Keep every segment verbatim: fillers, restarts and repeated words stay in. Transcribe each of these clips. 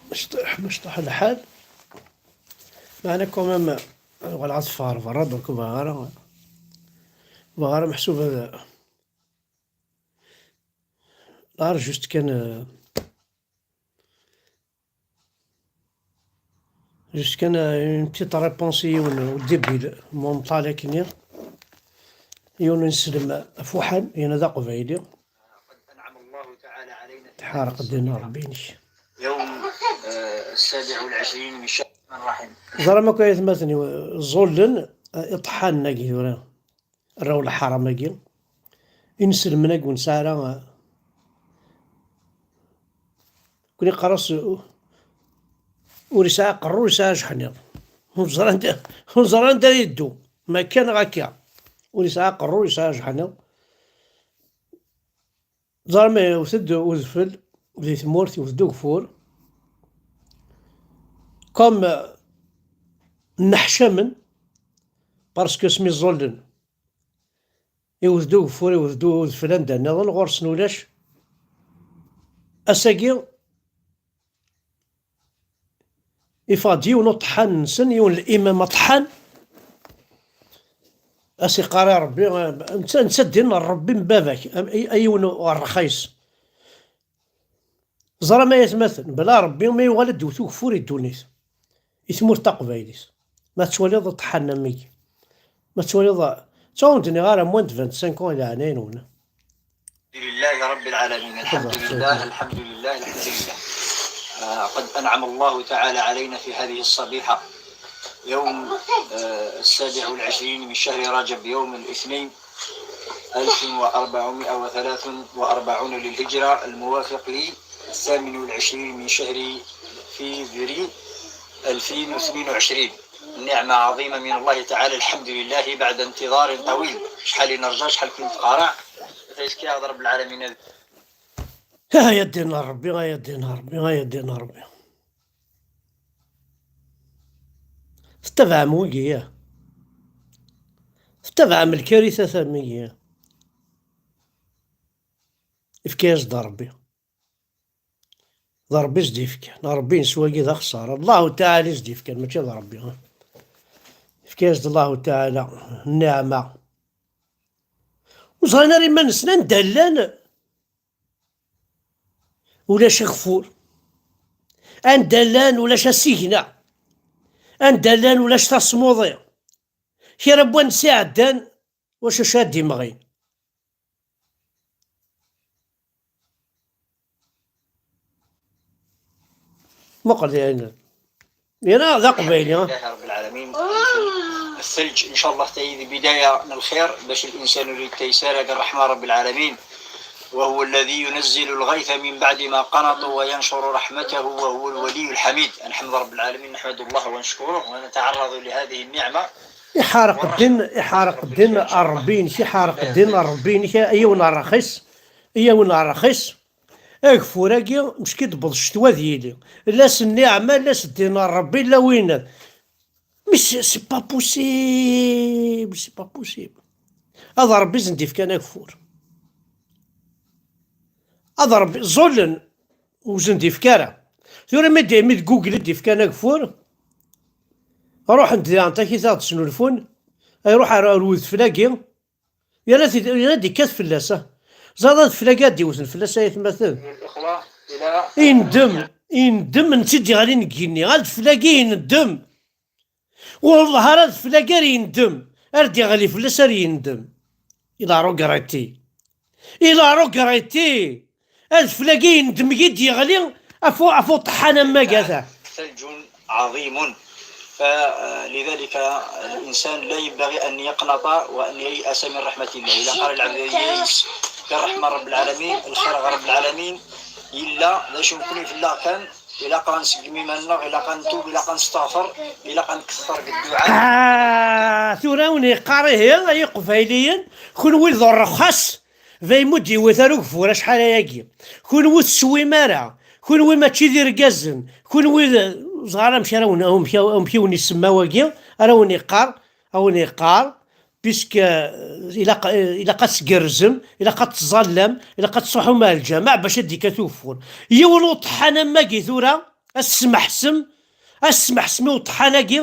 Mecṭuḥ, mecṭuḥ lḥal. Meɛna quand même, uɣaleɣ ad ffɣeɣ ɣer berra, donc ur bɣiɣ ara, ur bɣiɣ ara meḥsub ad, ɣer juste kan, euh, juste kan, euh, une petite réponse i yiwen, euh, débile, mon talakini. Yiwen n ineslem afuḥan, yenna d aqbayli. Tḥareq ddin n Ṛebbi-inek. يوم، آه، السابع والعشرين من شهر الرحمن الرحيم. Ẓram akk aytmaten-iw, ẓẓullen, eh, iṭeḥḥanen-agi tura, rraw leḥram-agi, ineslmen-agi ur nesɛi ara, eh, kuni qqar-as, uh, ur yesɛi aqerru, ur yesɛi ajeḥniḍ. Ur neẓri anda, ur neẓri anda ara yeddu. Ma akka neɣ akka. Ur yesɛi aqerru, ur yesɛi ajeḥniḍ. Ẓer ma yewwet-d udfel di tmurt, yewwet-d ugeffur. Comme, euh, nneḥcamen, parce que smi ẓẓullen. Iwet-d ugeffur, iwet-d udfel anda nniḍen, ɣur-sen ulac. Ass-agi, iffeɣ-d yiwen uṭeḥḥan-nsen, yiwen n limam aṭeḥḥan, as-iqqar i Ṛebbi, netta, netta ddin n Ṛebbi n baba-k, a, a, a yiwen ur rxis. Ẓer ma aytmaten, bla Ṛebbi ma yuɣal ad d-iwet ugeffur i ddunit, i tmurt taqbaylit. Ma tettwaliḍ aṭeḥḥan am wigi. Ma tettwaliḍ, ttɛawed-nniɣ ara moins de vingt-cinq ans i leɛnaya-nwen. الحمد لله رب العالمين. الحمد لله، الحمد لله، الحمد لله. آه، قد أنعم الله تعالى علينا في هذه الصبيحة. يوم، آه، السابع والعشرين من شهر رجب، يوم الاثنين، ألف وأربعمائة وثلاث وأربعون للهجرة، الموافق للثامن والعشرين من شهر فيفري ألفين واثنين وعشرين. نعمة عظيمة من الله تعالى، الحمد لله، بعد انتظار طويل. شحال نرجع، شحال كنت قارع. فيسكي هذا رب العالمين. ها يا دين ربي، ها يا دين ربي، ها يا دين ربي. تتبع موقية، تتبع من الكارثة ثمية. Efk-as-d Ṛebbi. D Ṛebbi i s-d-ifkan. Ṛebbi-ines wagi d axeṣṣar. Allahu Taɛala i s-d-ifkan, mačči d Ṛebbi. Efk-as-d Allahu Taɛala nniɛma. Ur ẓrin ara iman-nsen anda llan. Ulac ageffur. Anda llan ulac asigna. Anda llan ulac tasmuḍi. Kra n wansi ɛeddan, wacu acu ad d-imɣin? Muqel, yani, d aqbayli, ha? الحمد لله رب العالمين. الثلج إن شاء الله تأتي بداية من الخير باش الإنسان يريد تيسير، هذا الرحمة رب العالمين. وهو الذي ينزل الغيث من بعد ما قنطوا وينشر رحمته وهو الولي الحميد. نحمد رب العالمين، نحمد الله ونشكره ونتعرض لهذه النعمة. Iḥareq ddin, iḥareq ddin n Ṛebbi-inek, iḥareq ddin n Ṛebbi-inek, ay yiwen ṛxis, ay yiwen ṛxis. Ageffur-agi, mecki d-tewweḍ ccetwa ad yili. La s nniɛma, la s ddin n Ṛebbi, la win. Mais c'est, c'est pas possible, c'est pas possible. Ad Ṛebbi sen-d-ifkan ageffur. Ad Ṛebbi, ẓẓullen, ur sen-d-ifka ara. Tura mi d, mi d Google i d-ifkan ageffur, ruḥen-d diɣen takit ad d-snulfun, ay ruḥ ar, ar udfel-agi, yerna t-, yerna d-ikkat fell-as, ah. Ẓer adfel-agi ad d-iwten fell-as, ay atmaten. Indem, indem, netta i d-iɣlin deg igenni. Adfel-agi indem. Wellah ara adfel-agi ar yendem. Ar d-iɣli fell-as ar yendem. Il a regretté. Il a regretté. Adfel-agi yendem i d-yeɣli ɣef u-, ɣef uṭeḥḥan am wagi. ثلج عظيم. فلذلك الإنسان لا ينبغي أن يقنط وأن ييأس من رحمة الله. إلا قال العبد ييأس من رحمة رب العالمين، الخير رب العالمين، إلا لا شمكن في الله كان ilaq ad nseggem iman-nneɣ, ilaq ad ntub, ilaq ad nesteɣfer, ilaq ad nkether deg dduɛa. Ah, tura wen yeqqar ihi ay iqbayliyen, kunwi d urxas, d ayen ur d-yewwit ara ugeffur acḥal ayagi. Kunwi ur teswim ara, kunwi mačči d irgazen, kunwi d, ẓer amek ara wen, amek, amek i wen-isemma wagi, ara wen-iqqar, a wen-iqqar, puisque, euh, ilaq, euh, ilaq ad tgerrzem, ilaq ad tẓallam, ilaq ad tṣuḥum ar lǧameɛ bac ad d-ikkat ugeffur. Yiwen uṭeḥḥan am wagi tura, Ad tesmeḥsem, ad tesmeḥsem i uṭḥan-agi.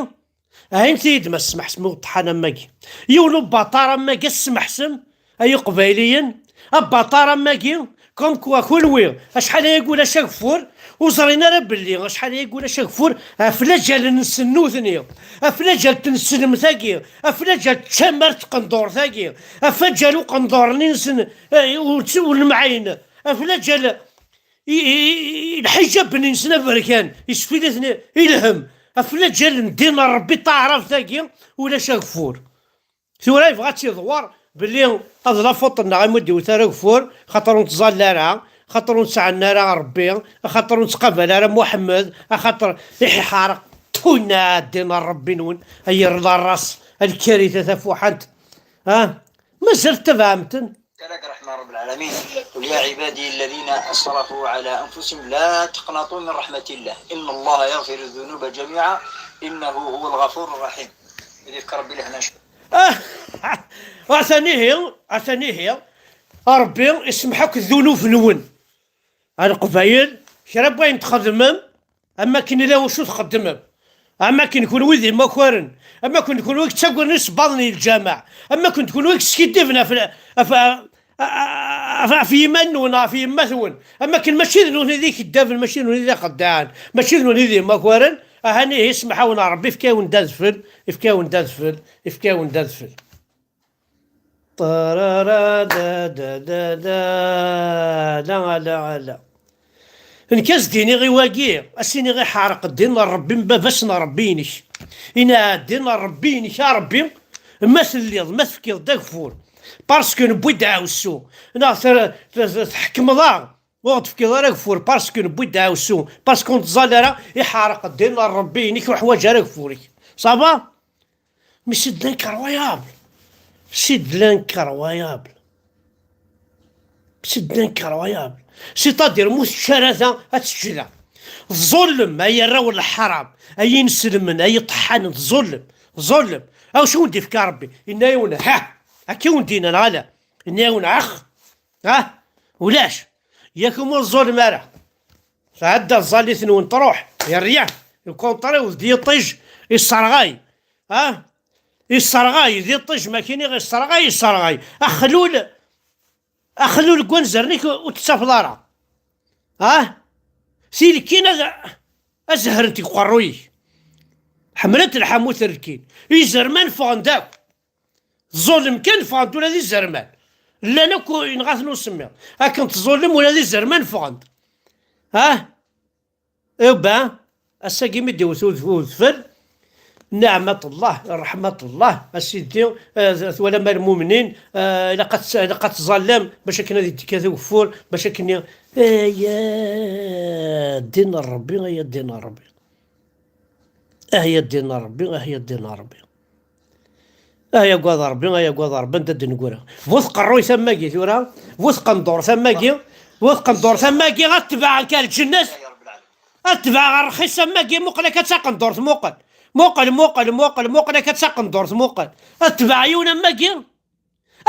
Ahin tiyid ma tesmeḥsem i uṭḥan am wagi. Yiwen ubaṭar am wagi ad tesmeḥsem, ay iqbayliyen, abaṭar am wagi, comme quoi kunwi, acḥal ayagi ulac ageffur, ur ẓrin ara belli acḥal ayagi ulac ageffur, ɣef laǧal-nsen nutni, ɣef laǧal n tneslemt-agi, ɣef laǧal n tcamart tqendurt-agi, ɣef laǧal uqendur-nni-nsen, eh, ur tt-, ur nemɛin, ɣef laǧal i, i, i, lḥiǧab-nni-nsen aberkan, isfil-iten i lhem. Ɣef laǧal n ddin n Ṛebbi taɛrabt-agi, ulac ageffur. Tura yebɣa ad tt-iḍwer belli ad lafuṭ-nneɣ imi ur d-iwet ara ageffur, xaṭer ur nettẓalla ara, xaṭer ur nettɛenni ara Ṛebbi, axaṭer ur nettqabal ara Muḥemmed, axaṭer iḥiḥar, tuyna ddin n Ṛebbi-nwen, ay irla ṛṛas, a lkarita tafuḥant. Ah, mazal tettabaɛem-ten? Yak ṛeḥma Ṛebbi lɛalamin. قل يا عبادي الذين أسرفوا على أنفسهم لا تقنطوا من رحمة الله إن الله يغفر الذنوب جميعا إنه هو الغفور الرحيم. Ad yefk Ṛebbi lehna. Ah, atan ihi, atan ihi. Ṛebbi isemmeḥ akk ddunub-nwen. A Leqbayel, kra n wayen txedmem, am akken ila wacu txeddmem, am akken kunwi d imakaren, am akken kunwi yettaggaden isebbaḍen i lǧameɛ, am akken kunwi yeskiddiben ɣef, ɣef, ɣef, ɣef yiman-nwen, ɣef yemma-twen, am akken mačči d nutni d ikeddaben, mačči d nutni d ixeddaɛen, mačči d nutni d imakaren, ahan ihi smeḥ-awen Ṛebbi, ifka-yawen-d adfel, ifka-yawen-d adfel, ifka-yawen-d adfel. Tarara da da da da, ala, ala, ala. Nekk as-d-iniɣ i wagi, as-iniɣ iḥerq ddin n Ṛebbi n baba-s n Ṛebbi-inek. Inɛa ddin n Ṛebbi-inek, a Ṛebbi, ma telliḍ, ma tefkiḍ-d ageffur, parce que newwi-d aɛewsu, neɣ ter-, ter-, ter-, tḥekmeḍ-aɣ, ur ɣ-d-tefkiḍ ara ageffur, parce que newwi-d aɛewsu, parce que ur nettẓalla ara, iḥerq ddin n Ṛebbi-inek, ur ḥwaǧ ara ageffur-ik. Ça va? Mais c'est de l'incroyable. C'est de l'incroyable. C'est de l'incroyable. C'est-à-dire, mu tečča ara ta, ad tečč da. Tẓullem, ay arraw n lḥaram, ay ineslmen, ay iṭeḥḥanen, tẓullem, tẓullem. Acu wen-d-ifka Ṛebbi? Inna-yawen, ha! Akka i wen-d-yenna, neɣ ala? Inna-yawen, ax! Ha! Ulac! Yak ur tẓullem ara. Tɛedda tẓallit-nwen, truḥ, yerya, ukunṭri d yiṭij, isserɣay. Ah? Isserɣay, d iṭij, ma kini isserɣay, isserɣay. Axlul, axlul deg wanzaren-ik ur t-tettafeḍ ara. Ah? Tilkin ad, ad zehrent deg uqerruy-ik. Ḥemmlent lḥamu terkin. Izerman ffɣen-d akk. Tẓullem kan, ffɣen-d ula d izerman. Llan akk, yenɣa-ten usemmiḍ. Akken tẓullem, ula d izerman ffɣen-d. Ah? Iba, ass-agi mi d-iwet ud-, udfel, niɛmat Allah, ṛeḥmat Allah, a Sidi, eh, twalam a lmumnin, eh, ilaq ad tt-, ilaq ad tẓallam bac akken ad d-ikkat ugeffur, bac akken i-, aya ddin n Ṛebbi, aya ddin n Ṛebbi. Ah, ya ddin n Ṛebbi, ah, ya ddin n Ṛebbi. Ay agad Ṛebbi, ay agad Ṛebbi, anda d-neggra? Bu tqerruyt am wagi tura, bu tqendurt am wagi, bu tqendurt am wagi, ad tbeɛ akka lǧennet, ad tbeɛ ɣer rxis am wagi, muqel akka d taqendurt, muqel, muqel, muqel, muqel, muqel akka d taqendurt, muqel, ad tbeɛ yiwen am wagi,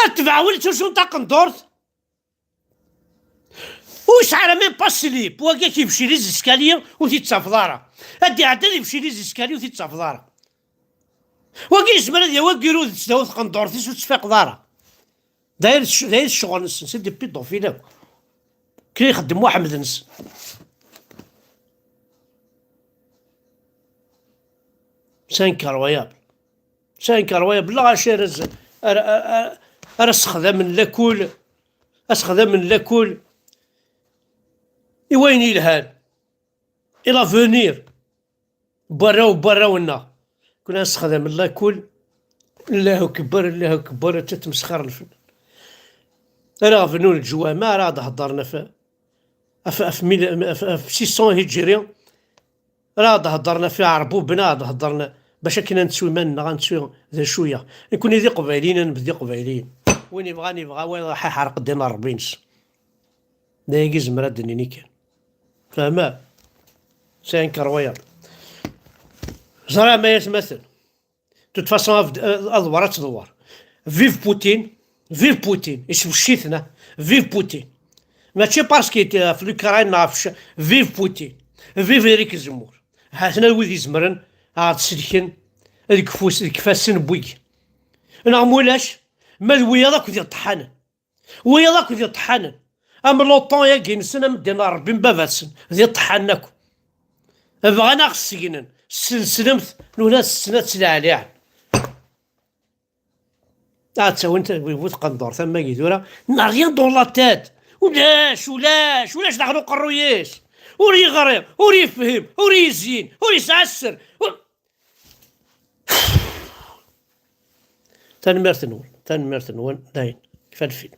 ad tbeɛ win ttrusun taqendurt. Ur yesɛi ara même pas slip. Wagi ad k-ibecci les escaliers ur t-id-tafeḍ ara. Ad d-iɛedda ad ibecci les escaliers ur t-id-tafeḍ ara. Wagi yezmer ad yawi agirud sdaw tqendurt-is ur tt-tfaqeḍ ara. D ayen d ccɣel-nsen, c'est des pédophiles akk. Kra ixeddem waḥed-nsen. C'est incroyable. C'est incroyable. Lɣaci ara z-, ara, ara, ara, ara sexdamen lakul, ad sexdamen lakul i wayen yelhan, i l'avenir n warraw, n warraw-nneɣ. Kul ad sexdamen lakul, Allahu akbar, Allahu akbar, ad tmesxirem fell-, ara ɣ-bnun leǧwamaɛ, ara ɣ-d-heddren ɣef, ɣef, ɣef mil, ɣef, ɣef six cents hijri, Ara d-heddren ɣef iɛerbuben, ara d-heddren bac akken ad nettu iman-nneɣ, ad nettu d acu-yaɣ. Nekni d iqbayliyen, ad nebdu d iqbayliyen. Win ibɣan ibɣa, win iruḥ iḥreq ddin n Ṛebbi-ines. D ayagi i zemreɣ ad d-nini kan. Fehmem? C'est incroyable. Ẓriɣ ma yatmaten. De toute façon, ad, ad, ad wer ad tdewwer. Vive Poutine, vive Poutine. Iswec-iten, ah. Vive Poutine. Mačči parce que ɣef l'Ukraine neɣ ɣef c-, vive Poutine. Vive Eric Zemmour. Ha-ten-a wid izemren ad ɣ-d-selken deg ufus, deg ifassen n wigi. Neɣ mulac, ma d wiyaḍ akk d iṭeḥḥanen. Wiyaḍ akk d iṭeḥḥanen. Am l'OTAN-agi-nsen, am ddin n Ṛebbi n baba-tsen, d iṭeḥḥanen akk. Bɣan a ɣ-ssegnen s tneslemt n ula d snat leɛliɛen. Ad tawin bu tqendurt am wagi tura, n'a rien dans la tête. Ulac, ulac, ulac daxel uqerruy-is. Ur yeɣri, ur yefhim, ur yezyin, ur yesɛa sser. Ur- Tanemmirt-nwen, tanemmirt-nwen, dayen, kfa lfil.